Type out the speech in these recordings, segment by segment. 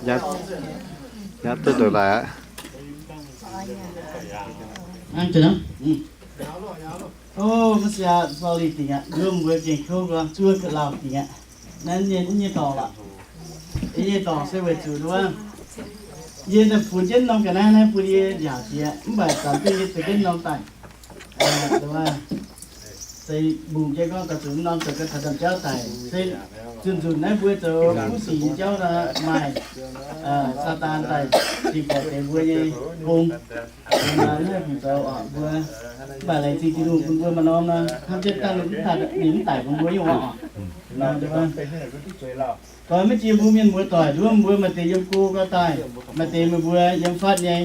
Yaac duqv ndoqc laaix aqv. O, mv siaa, sorry dingc aqv. Nduov mbuo gengh kouv gorngv zuov ga'lauh dingc aqv. Naaiv nyei, nyei dorngx lorqc. Yie nyei dorngx se weic zuqc nduov, yie naaiv funx jienv norm ga'naaiv naaiv bun yie njaaux jiex, mv baac zanc zinh yie za'gengh norm daaih, se mbungh jienv gorngv daaih zuqc norm zoux ga'taux domh jauv daic. Se zunh nzunc naaiv mbuo zoux kuv sic nyei jauv nor maaih Saadaan daaih cingx buatc deix mbuo nyei gong. Mbuo naaiv fungc zoux oc mbuo, mv baac laengz zingh Tin-Hungh bun mbuo maaih norm nor, hnamv jienv dangh ninh mv daic bun mbuo nyungc oc. Doix maiv jiex mbuo mienh muoz-doic nduov, mbuo maaih deix yiem go gau daaih, maaih deix meih mbuo yiem fatv nyei,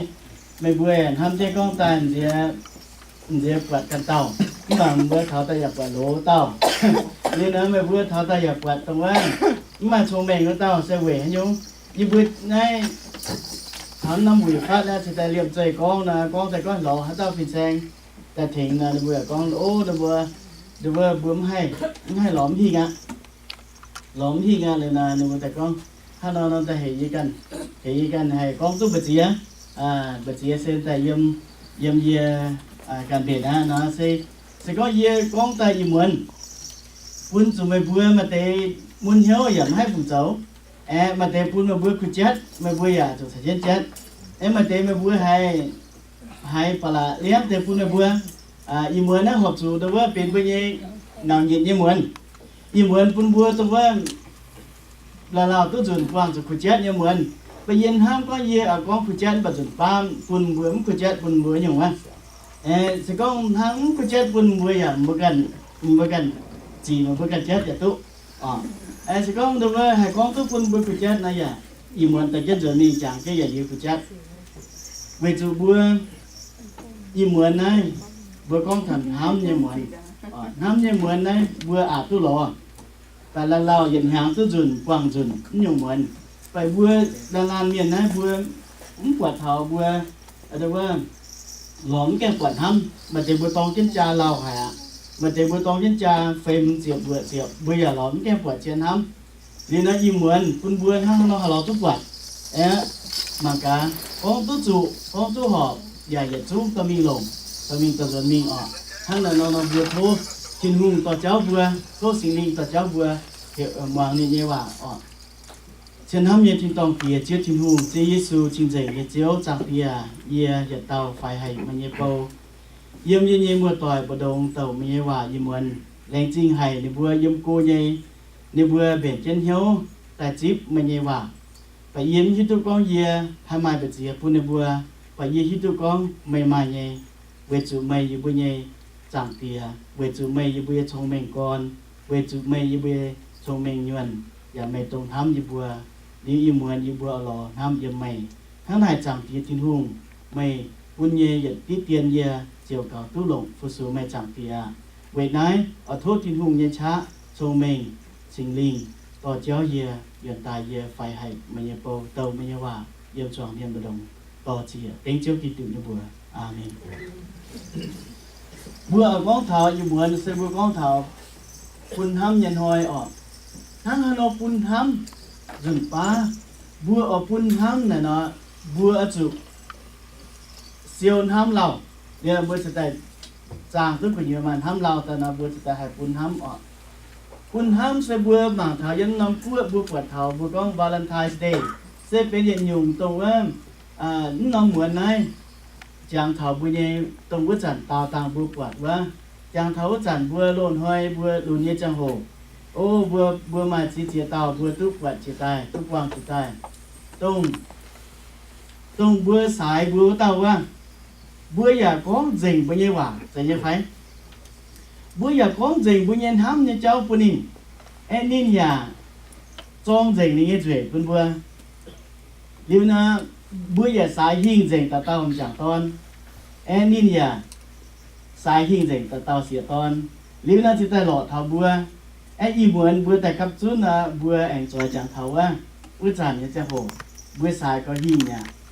meih mbuo hnamv jienv gorngv daaih nziex, nziex buatc ganh dauh, mv baac mbuo taux daaih yaac buatc loz dauh. Liuz nor meih mbuo taux daaih yaac buatc dongh wuov mv maaih cong-mengh wuov dauh se weic haaix nyungc? Yie mbuo naaiv taux norm wuic fatv naaiv cingx daaih liemh zeih gorngv nor, gorngv daaih gorngv lorz haaix dauh fin-saeng daaih tengx nor, ninh mbuo yaac gorngv, o, ninh mbuo, ninh mbuo, mbuo mv haih, mv haih lorz mv hingh aqv. Lorz mv hingh aqv. Liuz nor ninh mbuo daaih gorngv, hnangv nor nor daaih heuc yie ganh, heuc yie ganh haih gorngv duqv mbu'ziex, mbu'ziex se daaih yiem, yiem yie ganh mbenc aqv nor se, se gorngv yie gorngv daaih ih muonz bun zuqc meih mbuo maaih deix mun hnyouv yaac mv haih fungc zoux. Aeqv, maaih deix bun meih mbuo kuh jatv, meih mbuo yaac zuqc caux jienv jatv. Aeqv, maaih deix meih mbuo haiz, haiz ba'laqc liemh deix bun meih mbuo. Ih muonz naaiv horpc zuqc ndau wuov benx mbuo nyei nauc nyitc nyei muonz. Ih muonz bun mbuo dongh wuov lauh lauh duqv nzunc buangh zuqc kuh jatv nyei muonz. Mv baac yie hnamv gorngv yie oix gorngv kuh jatv mv baac nzunc baav bun mbuo mv kuh jatv bun mbuo nyungc wuov. Se gorngv hnangv mv kuh jatv bun mbuo yaac mbuo ganh, mbuo ganh zic meih mbuo ganh jatv yaac duqv. Se gorngv ndau wuov haih gorngv duqv bun mbuo kuh jatv nor yaac ih muonz daaih jienv nzuonx mingh jangx jienv yaac liuz kuh jatv. Weic zuqc mbuo ih muonz naaiv mbuo gorngv taux hnamv nyei muonz. Hnamv nyei muonz naaiv mbuo aqc duqv lorz. Baac lauh lauh yietc hnyangx duqv nzunc buangh nzunc mv nyungc muonz. Baac mbuo laanh laanh mienh naaiv mbuo mv buatc taux mbuo, wuov, lorz mv gaengh buatc hnamv. Maaih deix mbuo dorng jienv jaa lauh haic aqv. Maaih deix mbuo dorng jienv jaa feix hmz ziepc luoqc ziepc, mbuo yaac lorz mv gaengh buatc zien hnamv. Liuz nor ih muonz bun mbuo hnangv haaix nor haih lorz duqv buatc? Aeqv, mangc gaax, gorngv duqv zuqc, gorngv duqv horpc, yaac yietc zungv dorh mingh longc, dorh mingh dorh nzuonx mingh oc. Hnangv naaiv nor nor mbuo tov Tin-Hungh dorh jauv mbuo, tov Singx Lingh dorh jauv mbuo, muangx ninh nyei waac oc. Cien hnamv nyei tin-dorngh Diex, Ziouv Tin-Hungh, Ziouv Yesu, cing-nzengc nyei Ziouv, Zaangc Diex, yie yietc dauh faix haic meih nyei bou. Yiem yie nyei muoz-doic mbu'ndongx douc meih nyei waac ih muonz, laengz zingh haic ninh mbuo yiem go nyei, ninh mbuo mbenc jienv hnyouv daaih zipv meih nyei waac. Baac yie mv hiuv duqv gorngv yie haih maaih mbu'ziex bun ninh mbuo, baac yie hiuv duqv gorngv meih maaih nyei, weic zuqc meih yie mbuo nyei Zaangc Diex, weic zuqc meih yie mbuo nyei cong-mengh gorn, weic zuqc meih yie mbuo nyei cong-mengh nyuonh, yaac meih dongh hnamv yie mbuo. Liuz ih muonz yie mbuo oix lorz hnamv yiem meih. Hnangv naaic Zaangc Diex Tin-Hungh, meih bun nyei yietc diqv dien yie ziouc gaux duqv longc fu-sux meih Zaangc Diex aqv. Weic naaiv oix tov Tin-Hungh nyei qaqv, cong-mengh, Singx Lingh dorh jauv yie, yuonh daaih yie faix haic meih nyei bou, douc meih nyei waac yiem zuangx hmien mbu'ndongx. Dorh ziec dengv Ziouv Giduc nyei mbuox. Aamen. Mbuo oix gorngv taux ih muonz se mbuo gorngv taux bun hnamv nyei hnoi oc. Hnangv haaix nor bun hnamv? Nzunc baav mbuo oix bun hnamv naaic nor, mbuo oix zuqc siou hnamv lauh. Liuz mbuo cingx daaih zaangh duqv gu'nyuoz maaih hnamv lauh daaih nor, mbuo cingx daaih haih bun hnamv oc. Bun hnamv se mbuo mangc taux yiem norm guoqv mbuo buatc taux mbuo gorngv Valentine's Day, se benx yietc nyungc dongh wuov, mv norm muonz naaiv, jangx taux mbuo nyei, dongh wuov zanc daaux dangh mbuo buatc wuov, jangx taux wuov zanc mbuo loz-hnoi mbuo lunx nyei ziangh hoc, o, mbuo, mbuo maaih ziex ziex dauh mbuo duqv buatc jiex daaih, duqv buangh jiex daaih, dongh, dongh mbuo saaix mbuo wuov dauh wuov, mbuo yaac gorngv nzengc mbuo nyei waac, zeiz nyei fai? Mbuo yaac gorngv nzengc mbuo nyei hnamv nyei jauv bun ninh, aeqv, ninh yaac zorng nzengc ninh nyei nzueic bun mbuo. Liuz nor, mbuo yaac saaix hingh nzengc dauh dauh m'jangc dorn, aeqv, ninh yaac saaix hingh nzengc dauh dauh sieqv dorn. Liuz nor cingx daaih lorqc taux mbuo, aeqv, ih muonz mbuo daaih gapv zunv nor, mbuo aengx zueiz jangx taux wuov, wuov zanc nyei ziangh hoc, mbuo saaix gauh hingh mi'aqv.